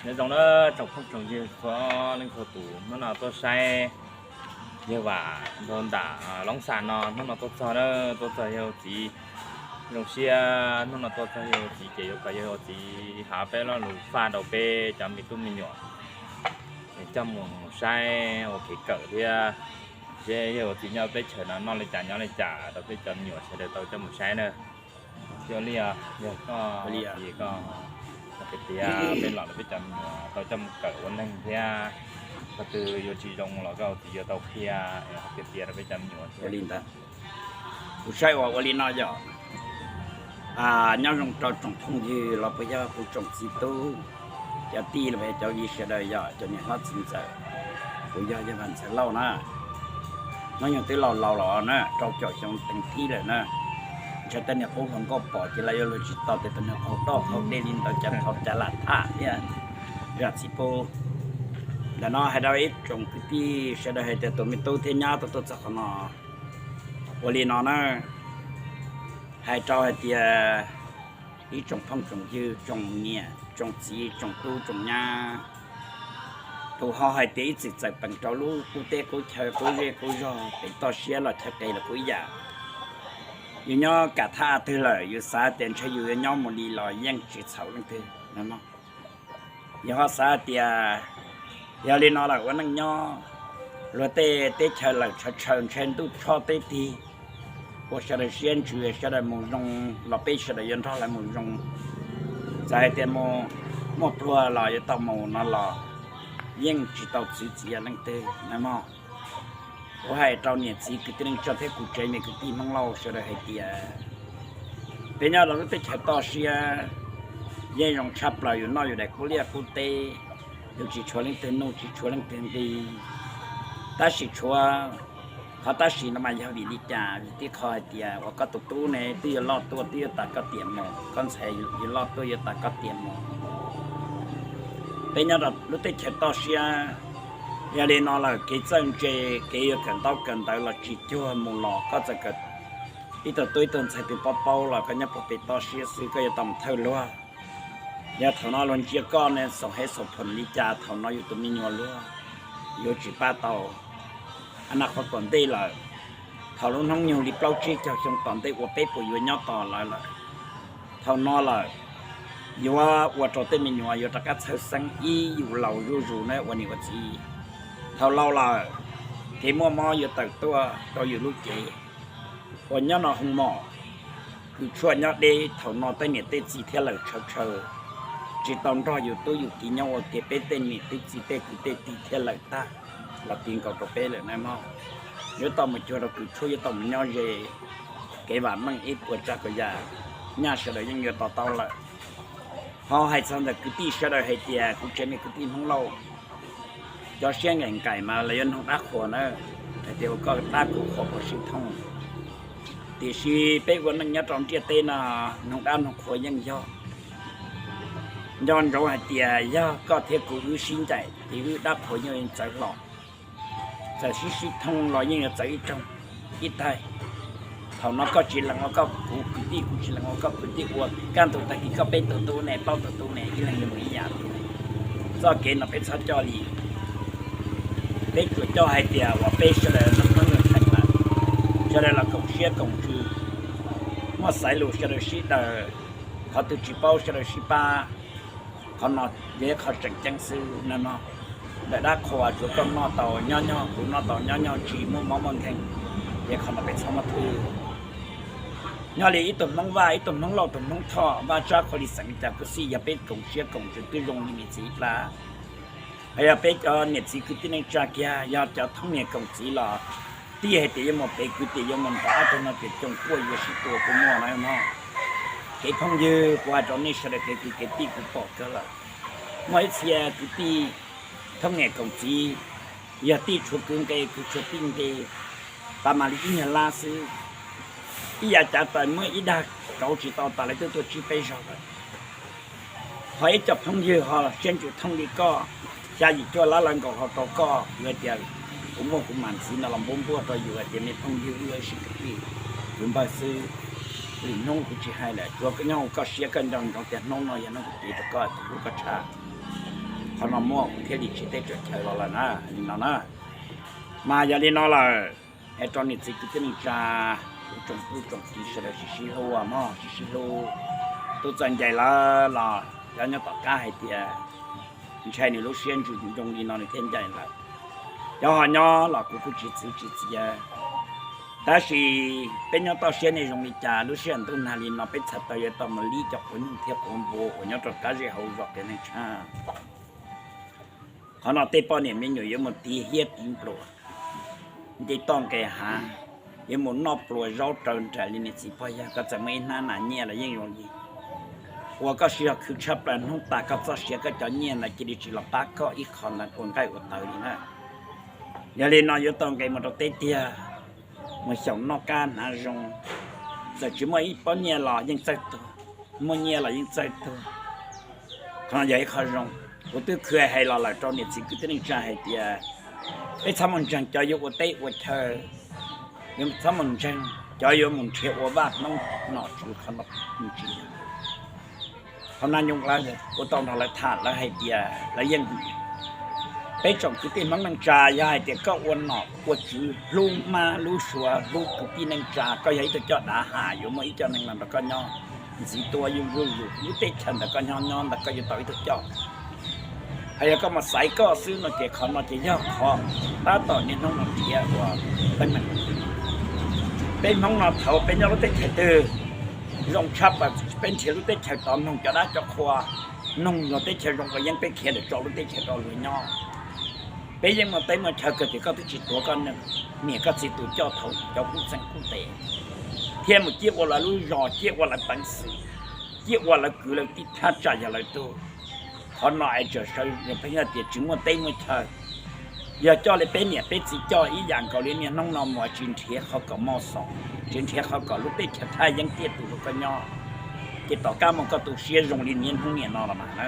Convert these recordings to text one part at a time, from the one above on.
Nyob zoo na tsoom phooj tsoom ywg txhua leej txhua tus hnub no tuaj saib yawg Vam nraug ntam Loob Xas no, hnub no tuaj txog na, tuaj txog yawg txiv. Zoo siab hnub no tuaj txog yawg txiv ces yuav kom yawg txiv hais peb lo lus faj rau peb cov me tub me nyuam, coj mus saib ua kev kawm thiab, seb yawg txiv nyob teb chaws no noj li cas nyob li cas rau peb cov me nyuam sawv daws tau coj mus saib na. Thiab li, yog koj, koj hais tias peb los rau peb cov me nyuam tau coj mus kawm ua neeg thiab, qhov twg yuav tsis zoo los koj txiv yuav tau qhia, hais tias rau peb cov me nyuam thiab. Kuv saib uas ua li no yog, nyob zoo rau tsoom phooj ywg los puas yog kuv tsoom txiv tub, cov tij los cov viv sawv daws, yog cov niam hlob txiv ntxawm. Kuv yog yawg Vam Ntxawg Lauj na, hnub nyoog twb laus laus los na, rau caum xyoo teev thib lawm na. Ntshe tej niag qub hluas nkauj pom ces lawv yuav luag tsis tau tias tus niag qhau doj qhau dej li ntawd cas thaum cas lam tham thiab. Zam txim pub. Ntawm no hais rau ib tsoom kwv tij sawv daws hais tias tus me tub thiab nyab tau tuaj txog qhov no ua li no na, hais rau hais tias ib tsoom phooj tsoom ywg, tsoom niam tsoom txiv, tsoom tub tsoom nyab, tus ho hais tias ib txwm txawm peem rau lub qub teb qub chaw qub zej qub zog pem toj siab los chaw qis los kuj ib yam. Yus nyob kam thaj twg lawm yus xav tias ntshe yus yuav nyob mus li los yeej tsis txhaum leej twg. Yus ho xav tias yog li no lawm ua neej nyob, luag tej teb chaws lawm tshaw tshaw ntshe ntuj tshoj teb tig, ua sawv daws siab ntsws sawv daws mus zoo los peb sawv daws yuav nrog lawv mus zoo. Txawm hais tias mus muaj pluag los yuav tau mus no los yeej tsis tau txwv txiav leej twg na mog. Kuv hais rau niam txiv kwv tij neej tsa thiab kuv tsev me kwv tij Hmoob Lauj sawv daws hais tias peb nyob rau lub teb chaws toj siab yeej zoo tshaj plaws, yus noj yus daim qub liaj qub teb, yus tsis tshuav leej twg nuj tsis tshuav leej twg nqi. Tab sis tshuav qhov tab sis no mas yog vim li cas? Vim tib qho hais tias uas koj tus tub ne twb yuav loj tuaj twb yuav tas koj tiam mus, koj ntxhais yuav loj tuaj yuav tas koj tiam mus. Peb nyob rau lub teb chaws toj siab, yog li no lawm kev txawj ntse, kev yuav kawm ntaub kawm ntawv los tsis cuag mus los koj txawm kawm ib tug tub ib tug ntxhais twg paub paub los koj nyob puag pem toj siab xwb koj yuav tau mus thawj luag. Yog thaum no luag ntsia koj ne xoom hev xoom phoom li cas thaum no yus tus me nyuam luag yuav tsis pab tau. Ana qhov tom ntej lawm, thaum lub hnub nyoog li plaub tsib caug xyoo tom ntej ua peb puas yuav nyob tos lawv lawm. Thaum no lawm yuav ua rau tej me nyuam yuav rov qab txhawj xeeb ib yus laus zuj zus na ua niam ua txiv. Thaum laus lawm, kev muaj mob yuav tawm tuaj rau yus lub cev. Uas nyob no hoo mom, kws tshuaj nyob deb, thaum no tej niam tej txiv thiab lawm tshaw tshaw, tsis tau nrog yus tub yus kiv nyob ua ke, peb tej niam tej txiv tej kwv tej tij thiab lawm tag los ti nkaus rau peb lawm na mog. Yuav tau mus cuag rau kws tshuaj, yuav tau mus nyob ze, kev vam meej ib puas tsav puas yam, nyaj sawv daws yeej yuav to taub lawm. Ho hais txog ntawm kwv tij sawv daws hais tias kuv tsev me kwv tij Hmoob Lauj, cov siab nqaim nqaim mas lawv yuav noog dab qhuas na, hais tias ua koj dab kuv qhuas puas sib thooj. Tiam sis peb ua neej nyob rau ntiaj teb no, noog dab noog qhuas yeej yog. Nco ntsoov hais tias yog koj thiab kuv wb sib ncaim ces wb dab qhuas yeej txawv hlo. Txawm sib sib thooj los yeej yuav txawv ib rooj ib taig. Thaum no koj tsis lees ua koj kuv kwv tij, kuv tsis lees ua koj kwv tij, ua kaj ntug tag kis koj peb tus tub ne, plaub tus tub ne, ib leeg yuav mus ib yam. Txoj kev no peb txhob coj li. Peb tsuas coj hais tias uas peb sawv daws hnub hnub nyoog theem lawm, sawv daws los koom siab koom ntsws, muaj xaiv lus sawv daws sib daws, qhov twg tsis paub sawv daws sib pab. Qhov no yog ib qho tseem ceeb xwb no no. Ntawm dab qhuas tsuav koj noj tau nyob nyog, kuv noj tau nyob nyog, tsis muaj mob muaj nkeeg, ces qhov no peb txhob muab thwj. Nyob li ib tug Hmoob Vaj, ib tug Hmoob Lauj, tus Hmoob Thoj, Vaj Tsab, qhov li xeem li cas kuj xij, yog peb koom siab koom ntsws twb zoo li niam txiv ib plab. Ho yog peb cov niam txiv kwv tij neej tsa kiag, yog cov thoob niam koom txiv los tij hais tias yuav mus pem kwv tij yuav mus nrog ob tug no ces coom kuaj yuav sib tua kuj muaj na mog. Kev phooj ywg, kuv hais rau nej sawv daws kev kwv kev tij kuv pom kawg lawm. Muaj ib txhia kwv tij thoob niam koom txiv, yog tij tshuav kwv nqe, kwv tshuav tij nqe, tas mam li ib nyuag lab xwb. Ib yav cav tas muaj ib dag rauv tsis tau tas lawv twb tuaj tsib peb zaug lawm. Ho ib co phooj ywg ho siab ntsws thooj li koj, xya yim cuaj lab lawv nkaus hlo rau koj, yus hais tias kuv muaj kuv mam ntxiv no los npuab npuaj rau yus hais tias me phooj ywg wb ua ib sim kwv tij, yus npawg xwb. Hnub kuv tsis hais lawm, tsuav koj nyob hauv koj siab koj nco ntsoov tias hnub no yog hnub kuv cev rau koj tus hlub koj tshaj. Qhov no muaj kuv thiaj li tsis teb tsuam chaw los lawm na, li no na. Mas yog li no lawm, es rau niam txiv kwv tij neej tsa, kuv tsoom tub tsoom kiv sawv daws sib sib hlub mog, sib sib hlub. Tub txawj ncaim lawv los cov nyob tom qab hais tias ntshai nws lub siab ntsws ncoo li no nws thiaj ncaim lawm. Cov ho nyob los kuv kuj tsis txwv tsis txiav, tab sis peb nyob toj siab nej zoo li cas lub sij hawm ntuj nag li no peb txhais tau yuav tau mus lib cov quav nyuj thiab quav npua uas nyob rau qab zej hauv zos kev neeg tshaj. Qhov no tej poj niam me nyuam yuav mus tiv hiab tiv npluas, nce toj nqes hav, yuav mus noj pluas zaub raws nraim li niam txiv pog yawg. Koj txawm muaj ib hnab nas nyiaj los yeej zoo li uas koj siv zog khwv tshaj plaws hnub tas koj txoj sia koj cov nyiaj ntawd cia li tsis los pab koj ib qho ntawd ua nqaij ua tawv li na. Yog li no yuav tau nqes mus rau teb tiag, mus xyaum noj qab hnav zoo. Txawm tsis muaj ib pob nyiaj los yeej txawj tuag, muaj nyiaj los yeej txawj tuag. Qhov no yog ib qho zoo. Kuv twb khwv hais los lawm rau niam txiv kwv tij neej tsa hais tias peb txhob mus ntseeg cov yuav ua teb ua chaw, yuav txhob mus ntseeg cov yuav mus nrhiav ua vaj noob nom tswv, qhov no tsis yog. Qhov no nyoo lawv, kuv tau nrog lawv tham lawv hais tias lawv yeej, peb tsoom kwv tij Hmoob neej tsa yog hais tias koj ua nom ua tswv hlub mab hlub suav hlub kwv tij neej tsa, koj yog ib tug coj dav ham yuav muaj ib co neeg los nrog koj nyob ntxiv tuaj zuj zus lub teb chaws ntawd koj nyob nyob ntawd koj yuav tau ib tug coj. Hos yog koj mus xaiv koj xwb no ces qhov no ces yog qhov tab tom niaj hnub no nrhiav ua teeb meem. Peb Hmoob no thaum peb nyob lub teb chaws twg zoo tshaj plaws peb nrhiav lub teb chaws tod, noog cov dab cov qhua, noog luag teb chaws zoo uas yeej peb khiav lawm tso lub teb chaws rau luag nyob. Peb yeej muaj teb muaj chaw kawg tias koj twb tsis tuav koj niam koj txiv tus coj thaum cov qub txeeg qub tes, thiab mus ciaj ua lawv lub zos, ciaj ua lawv peev xwm, ciaj ua lawv kwv lawv tij thaj tsam yog lawv tug. Qhov no es tseem sawv pheej tias tsis muaj teb muaj chaw. Yog coj li peb niam peb txiv coj ib yam nkaus li niaj hnub no mus tsis nrhiav qhov kom moj xos, tsis nrhiav qhov kom lub teb chaws thaj yeeb tiaj tus rau koj nyob, ces tom qab mus koj tu siab zoo li niaj hnub niam no los mas na.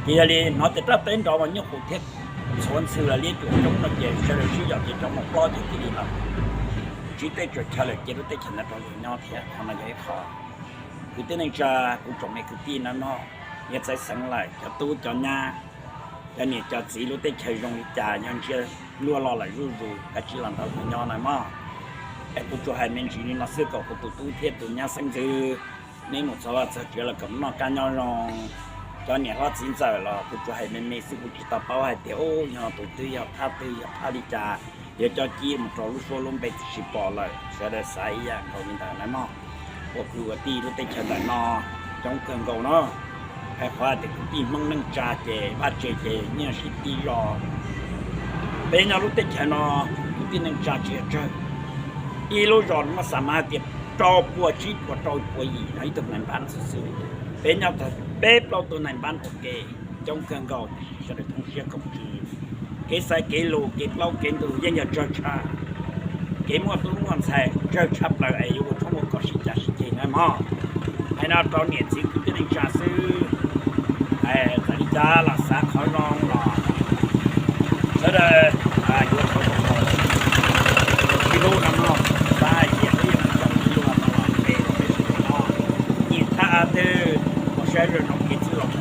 Ces yog li hnov tias rab teb nrov mas nyuj qus thiab txhuav ntxhw los liab cuam coob no ces sawv daws sib yom ces cov mus plob ces cia li los tsib teb tsuas chaw lawm ces lub teb chaws ntawd rau luag nyob thiab. Qhov no yog ib qho kwv tij neej tsa, kuv tsoom me kwv tij na no, niam txiv xeev lawm, cov tub cov nyab, cov niam cov txiv lub teb chaws zoo li cas yog ntsia luag los lawm zuj zus kav tsij los nrog luag nyob na mog. Es kuv tsuas hais me ntsis li no xwb kom kuv tus tub thiab tus nyab xeeb ntxwv, neb mus txog vaj txog tsev los kom noj qab nyob zoo. Cov niam hlob txiv ntxawm los kuv tsuas hais me me xwb, kuv tsis tau paub hais tias ub yog tus twg yog phaj twg yog phaj li cas, yuav coj cib mus rau lub suab lub npe tsis pom lawm, sawv daws xav ib yam nkaus li ntawd na mog. Ua kwv ua tij lub teb chaws ntawm no coob kawg nkaus no. Hais qhov tias kwv tij Hmoob neej tsa ces vaj tse ces nyiaj sib tib zog. Peb nyob lub teb chaws no kwv tij neej tsa tsis yog tsawg, ib lub zos muaj xav mas hais tias rau puas tsib puas rau puas yim no ib tug nais npab xwb xwb. Peb nyob tag peb plaub tug nais npab ua ke, coob kawg nkaus, sawv daws thoob siab koom tswv. Kev xaiv kev lus kev plaub kev ntug yeej yog tsawg tshaj, kev muaj tub muaj ntxhais tsawg tshaj plaws es yuav ua tshoob ua kos sib cav sib ceg na mog. Hais no rau niam txiv kwv tij neej tsa xwb. Txawm li cas los xav qhov zoo los sawv daws yuav tau sib hlub no mog. Xav hais tias peb yuav mus txog ib lub no los peb los peb sib hlub no, nyiam thaj twg ua saib zoo zoo kev txwj laus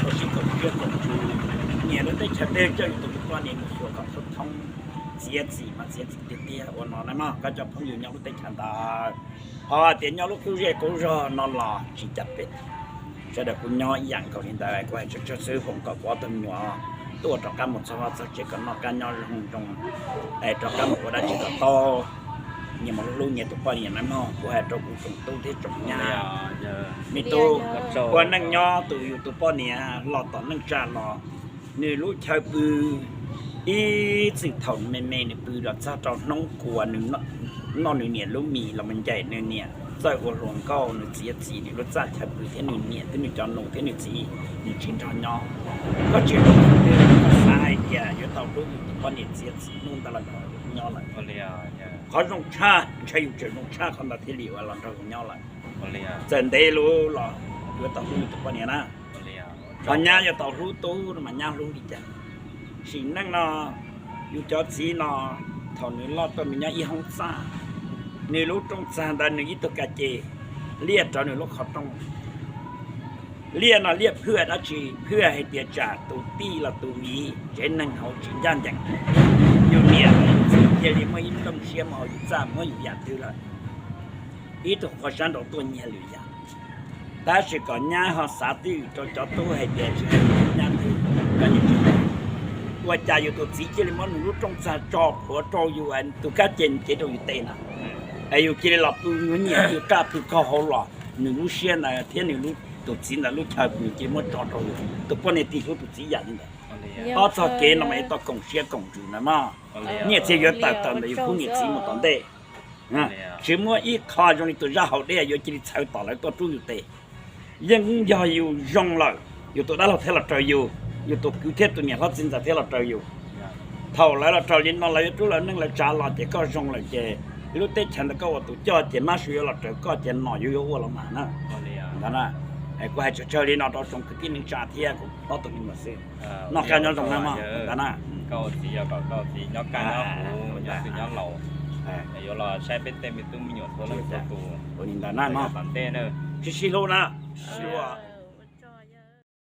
ua sib koom siab koom ntsws, nyiam lub teb chaws twg coj yus tus poj niam mus xyuas kom thoob thoob, txiav txim mas txiav txim tiag tiag ua no na mog. Koj cov phooj ywg nyob lub teb chaws ntawd, ho tias nyob lub qub zej qub zog no los tsis cas pes, sawv daws kuj nyob ib yam nkaus li ntawd. Kuv hais tsawg tsawg xwb, foom kom kuv ob tug me nyuam tuaj rov qab mus txog vaj txog tsev kom noj qab nyob zoo zoo, es rov qab mus ua dab tsi kom tau, nyias mus hlub hlub nyias tus poj niam na mog. Kuv hais rau kuv tsoom tub thiab tsoom nyab, me tub, ua neej nyob tus yus tus poj niam los tom neej tsa los, nws lub chaw pw ib txwm thaum me me nws pw los txog rau hnub uas nws noj nws niam lub mis los mus ncaim nws niam txawj ua hluas nkauj, nws txiav txim nws lub txaj chaw pw thiab nws niam thiab nws cov nus thiab nws txiv, nws tsis nrog nyob. Koj tsis hlub tus twg, koj xav hais tias yuav tau hlub yus tus poj niam txiav txim hnub ntawd los nrog yus nyob lawm. Qhov zoo tshaj, ntshai yus tseem zoo tshaj qhov ntawd thiaj li ua los nrog yus nyob lawm. Txawm ntev lus los yuav tau hlub yus tus poj niam na. Ho nyab yuav tau hlub tub no mas nyab hlub li cas. Sim neej no yus cov txiv no, thaum nws loj tuaj nws nyob ib hoob txaj, Nws lub rooj txag ntawd nws ib tug ka ce liaj rau nws lub qhov rooj. Liaj no liaj phwj dab tsi? Phwj hais tias tsam tus tij los tus miv tsev neeg hauv tsis ncaj ncees, yus niam los yus txiv cia li muaj ib nplooj siab mus haus yus txaj muab yus yam twg lawm, ib tug qhua sab nraud tuaj nyiag lwm yam. Tab sis kom nyab ho xav twj ywm rau cov tub hais tias tsis hais nyab twg, koj yeej tsis tau. Ua cas yus tus txiv cia li muab nws lub rooj txag tso plhuav rau yus, tus kab ce nws cev rau yus tes na, es yus cia li los pw nyiam pw qaj pw kho hauv los nws lub siab ntawd thiab nws tus txiv ntawd lub chaw nws cia li muab tso rau yus. Tus poj niam tsis hlub tus txiv yam li ntawd. Ob txoj kev no mas yuav tau koom siab koom ntsws ntawd mog. Nyiaj txiag yuav tawm tawm ntawm yus khub niam txiv mus tom ntej. Tsis muaj ib qho zoo li tus zaj haus dej yuav cia li txhawv tom lawv tuaj rub yus tes. Yeej yog yus zoo lawm, yus tus dab laug thiaj los raws yus, yus tus kwv thiab tus niam hlob txiv ntxawm thiaj los raws yus. Thaum lawv los raws li no lawv yuav rub lawv neej lawv tsav los ces koj zoo lawm ces lub teb chaws ntawd koj ua tus coj ces mab su yuav los raws koj ces nom yuav yuav ua los mas na. Ntawd na, kuv hais tsawg tsawg li no rau tsoom kwv tij neej tsa thiab kuv ob tug me nyuam xwb. Noj qab nyob zoo na mog ntawd na. Koj ua txiv yog kom koj txiv nyob kaj nyob huv nyob xwb nyob laus, yuav los saib peb tej me tub me nyuam txhua leej txhua tus. Ua li ntawd na mog, sib sib hlub na, sib hlub.